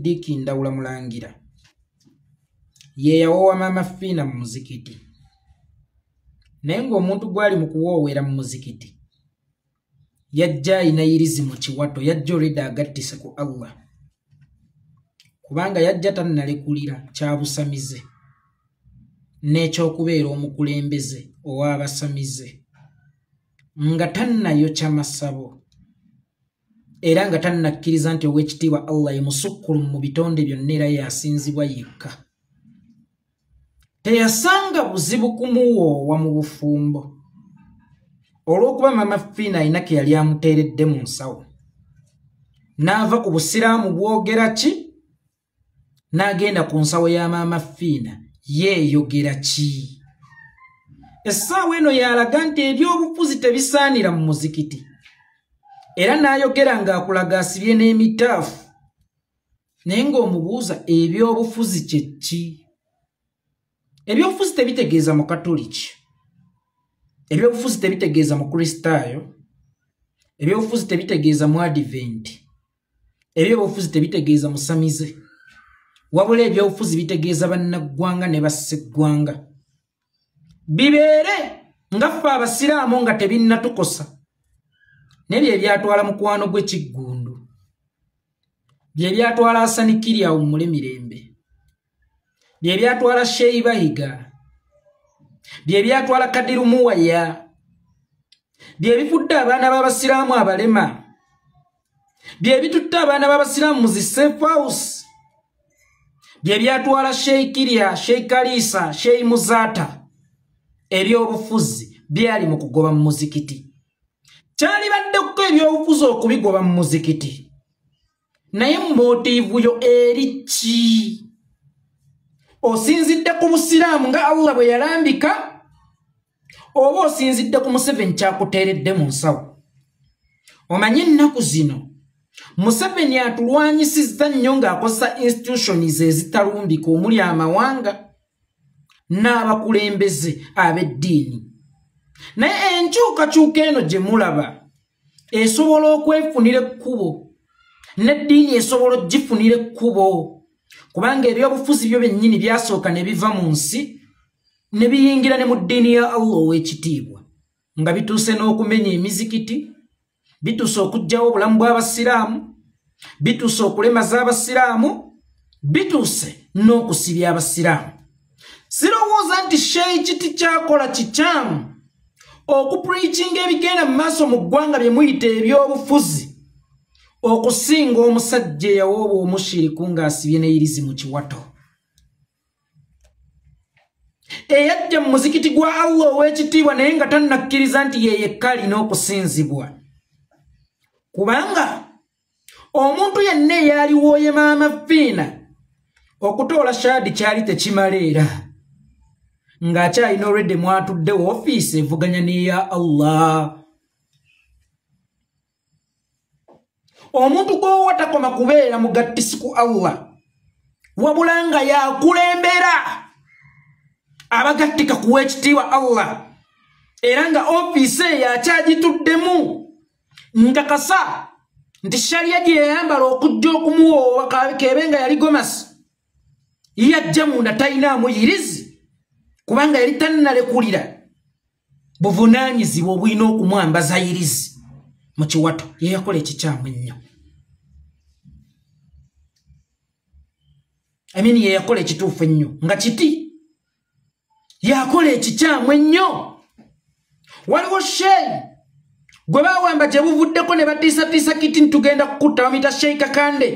Siddiiki Ndawula Mulangira ye yawoowa Maama Fiina mu muzikiti, naye ng'omuntu gwali mu kuwoowera mu muzikiti yajja ayina yirizi mu kiwato, yajja olwedda agattise ku Allah, kubanga yajja tannalekulira kyabusamize n'ekyokubeera omukulembeze ow'abasamize, nga tannayokya masabo era nga tannakkiriza nti ow'ekitiibwa Allah ye musukkulumu mu bitonde byonna era yasinzibwa yekka. Teyasanga buzibu kumuwoowa mu bufumbo olw'okuba Maama Fiina alina ke yali amuteeredde mu nsawo, n'ava ku busiraamu bwogera ki n'agenda ku nsawo ya Maama Fiina yeeyogera ki. Essaawa eno yalaga nti ebyobufuzi tebisaanira mu muzikiti, era n'ayogera ng'akulaga asibye n'emitaafu, naye ng'omubuuza ebyobufuzi kye ki? Ebyobufuzi tebitegeeza mu Katoliki, ebyobufuzi tebitegeeza mu Kristaayo, ebyobufuzi tebitegeeza mu Adventi, ebyobufuzi tebitegeeza musamize, wabula ebyobufuzi bitegeeza bannaggwanga ne basseggwanga. Bibeere nga ffe abasiraamu nga tebinnatukosa, n'ebyo ebyatwala mukwano gwe Kiggundu, bye byatwala Asanikiri awummule mirembe, bye byatwala Sheikh Bahiga, bye byatwala Kadiru Muwaya, bye bifudde abaana b'abasiraamu abalema, bye bitutte abaana b'abasiraamu mu zi safe house, bye byatwala Sheikh Kirya, Sheikh Kalisa, Sheikh Muzaata. Ebyobufuzi byali mu kugoba mu muzikiti. Kyalibaddeko ebyobufuzi okubigoba mu muzikiti, naye motiivu yo eri ki? Osinzidde ku busiraamu nga Allah bwe yalambika, oba osinzidde ku Museveni kyakuteeredde mu nsawo? Omanyi ennaku zino Museveni atulwanyisizza nnyo ng'akozesa institutions ezitalumbika omuli amawanga n'abakulembeze ab'eddiini, naye enkyukakyuka eno gye mulaba esobola okwefunira ekkubo, n'eddiini esobola okugifunira ekkubo, kubanga ebyobufuzi byo byennyini byasooka ne biva mu nsi ne biyingira ne mu ddiini ya Allah ow'ekitiibwa, nga bituuse n'okumenya emizikiti, bituuse okuggyawo obulamu bw'abasiraamu, bituuse okulemaza abasiraamu, bituuse n'okusibya abasiraamu. Sirowooza nti Sheikh Kiti kyakola kikyamu okupreachinga ebigenda mu maaso mu ggwanga bye muyita ebyobufuzi okusinga omusajja eyawooba omushiriku ng'asibye n'eyirizi mu kiwato, eyajja mu muzikiti gwa Allah ow'ekitiibwa naye nga tannakkiriza nti ye yekka alina okusinzibwa. Kubanga omuntu yenna eyaliwooye Maama Fiina okutoola shaadi kyali tekimala, era ng'akyalina olwedde mwatudde woofiisi evuganya n'eya Allah. Omuntu gw'owa takoma kubeera mugattisi ku Allah, wabula nga yakulembera abagattika kuwa ekitiibwa Allah, era nga ofiisi eyo akyagituddemu. Nkakasa nti sharia gye yayambala okujja okumuwoowa kebe nga yali gomasi, yajja munda talinaamu yirizi, kubanga yali tannalekulira buvunaanyizibwa obulina okumwambaza yirizi mu kiwato. Ye yakola ekikyamu ennyo, amini ye yakola ekituufu ennyo, nga Kiti yakola ekikyamu ennyo. Waliwo Sheikh gwe bawamba gye buvuddeko ne batiisatiisa Kiti nti tugenda kukutta, bamuyita Sheikh Kakande.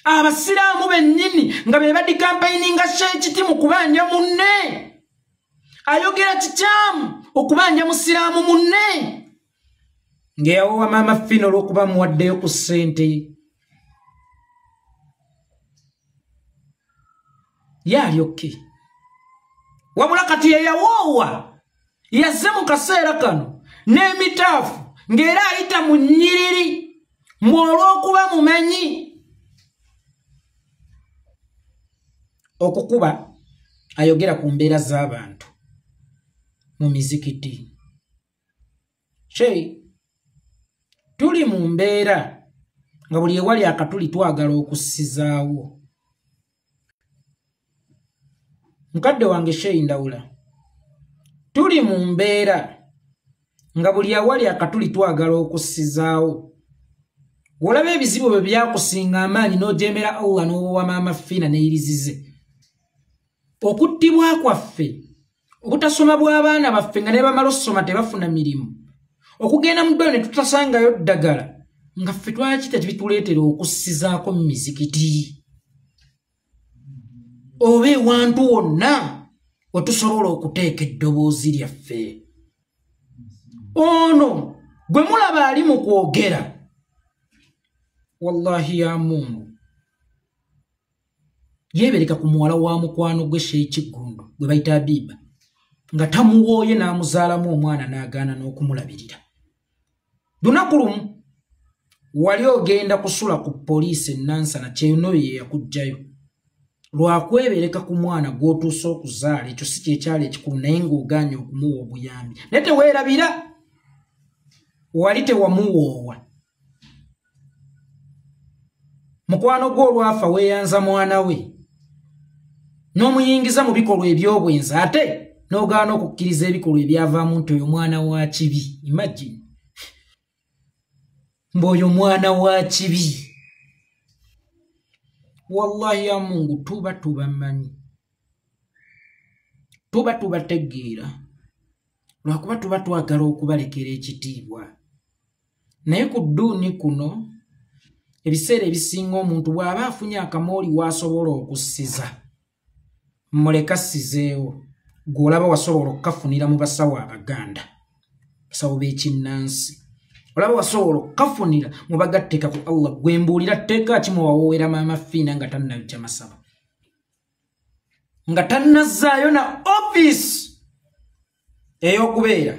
Abasiraamu bennyini nga be badikampayininga Sheikh Kiti mu kubanja munne, ayogera kikyamu okubanja musiraamu munne, ng'eyawowa Maama Fiina olw'okuba muwaddeyo ku ssente. Yalyokke wabula kati yeyawoowa yazze mu kaseera kano n'emitaafu ng'era ayita mu nnyiriri mbu olw'okuba mumanyi okukuba ayogera ku mbeera z'abantu mu mizikiti. Sheikh, tuli mu mbeera nga buli ewali akatuli twagala okussizaawo. Mukadde wange Sheikh Ndawula, tuli mu mbeera nga buli awali akatuli twagala okussizaawo. Olaba ebizibu bwe byakusinga amaanyi n'ojeemera Allah n'owowa Maama Fiina n'eyirizize. Okuttibwa kwaffe, obutasoma bw'abaana baffe nga ne bamala ossoma tebafuna mirimu, okugenda mu ddwaliro ne tutasangayo ddagala, nga ffe twakita tebituleetera okussizaako mu mizikiti oba ewantu wonna wetusobola okuteeka eddoboozi lyaffe. Ono gwe mulaba ali mu kwogera, wallahi ya Mungu, yeebereka ku muwala wa mukwano gwe Sheikh Kiggundu gwe bayita Abiba, nga tamuwooye n'amuzaalamu omwana n'agaana n'okumulabirira. Lunaku lumu wali ogenda kusula ku poliisi e Nansana, kyeyono ye yakuggyayo lwakwebereka ku mwana gw'otuuse okuzaala. Ekyo si kyekyali ekikulu, naye ng'ogaanye okumuwa obuyambi. Naye teweerabira, wali tewamuwoowa. Mukwano gwo olwafa weeyanza mwana we n'omuyingiza mu bikolwa eby'obwenzi, ate n'ogaana okukkiriza ebikolwa ebyavaamu nti oyo mwana wa kibi. Imagine mbw'oyo mwana wa kibi. Wallahi ya Mungu, tuba tubamanyi, tuba tubategeera, lwakuba tuba twagala okubalekera ekitiibwa. Naye ku dduuni kuno ebiseera ebisinga omuntu bw'aba afunye akamooli w'asobola okussiza, muleka assizeewo. Gw'olaba wasobola okukafunira mu basawo Abaganda, basawo b'ekinnansi, olaba wasobola okukafunira mu bagatteeka ku Allah. Gwe mbuulira tteeka ki muwawoowera Maama Fiina nga tannajja masaba, nga tannazzaayo na ofiisi ey'okubeera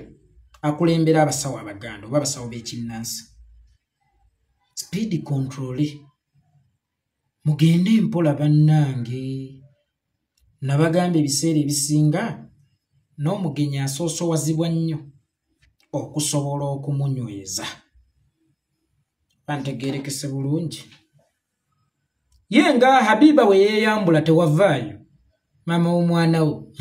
akulembera abasawo Abaganda oba abasawo b'ekinnansi? Speed control, mugende mpola bannange. Nabagamba ebiseera ebisinga n'omugenyi asoosowazibwa nnyo okusobola okumunyweza. Bantegeerekese bulungi. Ye nga Habiba bwe yeeyambula tewavaayo, maama w'omwana wo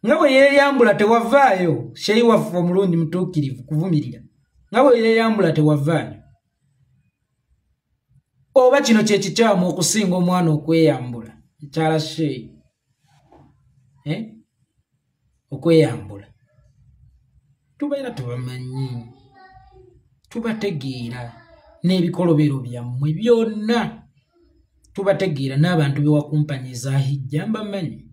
nga bwe yeeyambula tewavaayo, Sheikh waffe omulungi mutuukirivu kuvumirira, nga bwe yeeyambula tewavaayo. Oba kino kye kikyamu okusinga omwana okweyambula, mukyala Sheikh, okweyambula. Tubeera tubamanyi, tubategeera n'ebikolobero byammwe byonna, tubategeera n'abantu be wakumpanyi eza hijja mbamanyi.